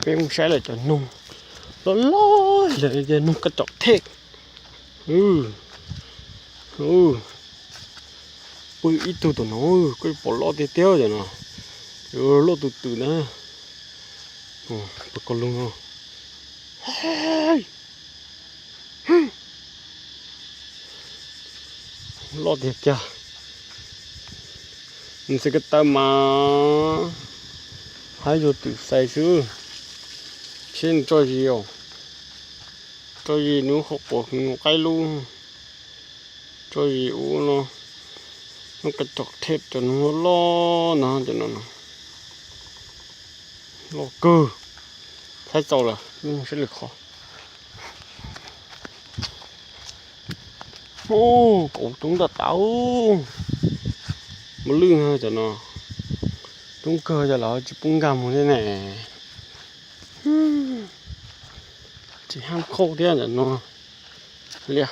Peb mus saib lawm cov noog loj loj, lawv tias noog kab tom thej. Pw ib tug tom no, koj pom loj tiag tiag cov no, loj tus twm na. Pw koj lug no. Loj tiag tiag. Nws xav kab taw mas haib zog twm xais xwb. Seb nws tso zis os. Tso zis nws qhuav quav qaib lub. Tso zis ub no, noog kab tom thej cov noog loj no, cov no loj kawg. Thaib txaus lawm, seb lwm qhov. Ub, kauv coob tas tas. Mos lwj cov no coob kawg, cov los tsis pub nkag mus thiab ne. Tsis hab khauj thiab cov no li.